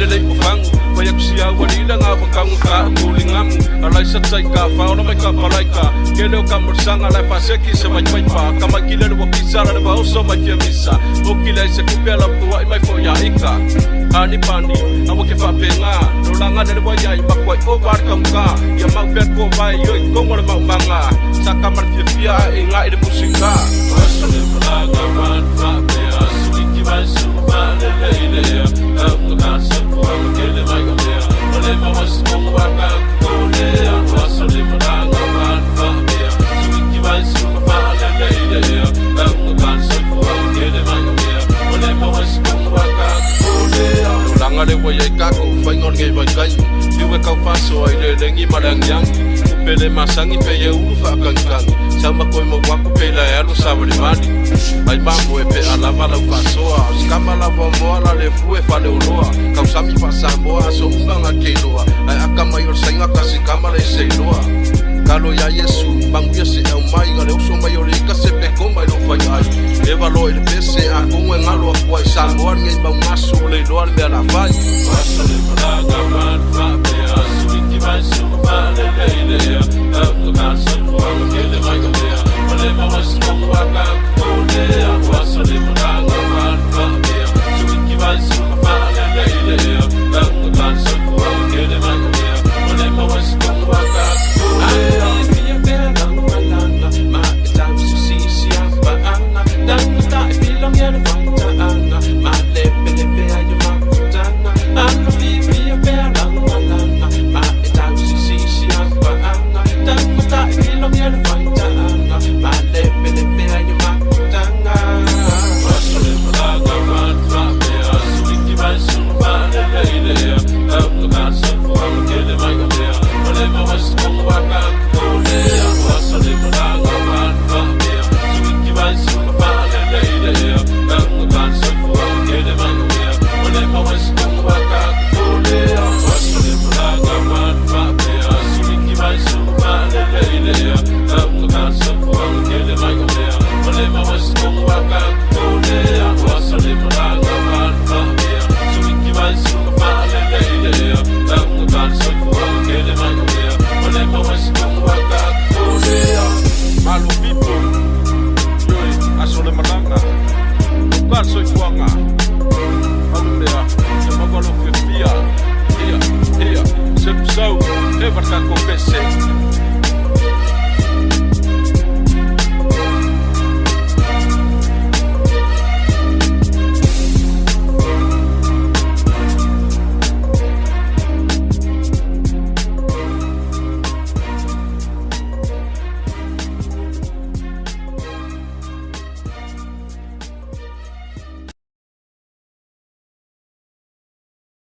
lelei o fagu fai atu sia ua lilaga ua taugata o tuligamu alaisa taika faola mai ka palaika kele o kamolisaga lae faaseki se vaipaipa kamaikile le ua kisala le vaoso mai fiamisa okile ai se kupe ala tuaʻi mai foʻiaʻika ani pani aua ke faapega lolaga lele ua iai makuai ova le taugā ia mau pea le kovae ioi toga o le maumaga saka ma le fiafia ae igaʻi le musika. Aso le malaga wan faapea suiki vai su faalelei lea kauga ka soifuaga kele mai ka mea o le mawasikonga wa ka kolea. Aso le malaga wan faapea suiki vai su faalelei lea kauga ka soifuaga kele mai ka mea o le mawasikonga wa ka kolea. Lolaga le ua iai kako faiga o lenei vaitaimi fiu e kaufasoa i le legi ma le agiagi upele masagi pe ia ulu faakagikagi sau ma toe mau aku pe la e alu savalivali ai mamo e pe alava lau faasoa o sikama lava moa la le fue faleoloa kausami faasamoa aso uma ga keiloa ae aka mai o le saiga kasikama le seiloa kalo ia Iesu maguia se au mai ga le oso mai o le ika se pe koma i lo fai ai e valo i le pese a kongo e ngalo aku ai Samoa lenei maugasu le iloa le mea la fai.